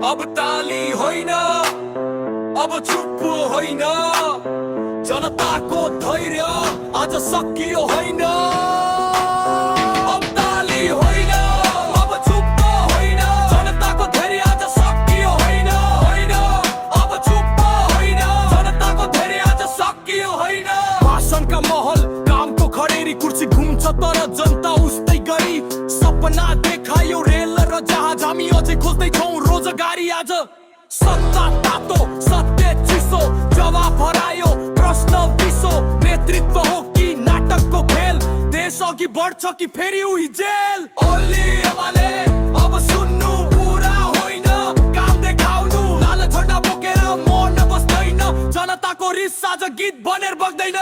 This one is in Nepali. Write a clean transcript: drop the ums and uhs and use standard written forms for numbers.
अब ताली होइन, अब चुप होइन, जनताको धैर्य आज सकियो होइन। अब ताली होइन, अब चुप होइन, जनताको धैर्य आज सकियो होइन। अब चुप होइन, जनताको धैर्य आज सकियो होइन। भाषणका महल कामको खडेरी, कुर्सी घुम्छ तर जनता उस्तै गरी। सपना देखायो रेल र जहाज, हामी अझै खोज्दैछौँ रोजगारी। आज सत्ता तातो, सत्य चिसो, जवाब हरायो, प्रश्न विसो। नेतृत्व हो कि नाटकको खेल, देश अघि बढ्छ कि फेरि उही जेल। ओली एमाले अब सुन्नु पुरा होइन, काम देखाउनु लाल झण्डा बोकेर मन बस्दैन। जनताको रिस आज गीत बनेर बग्दैन।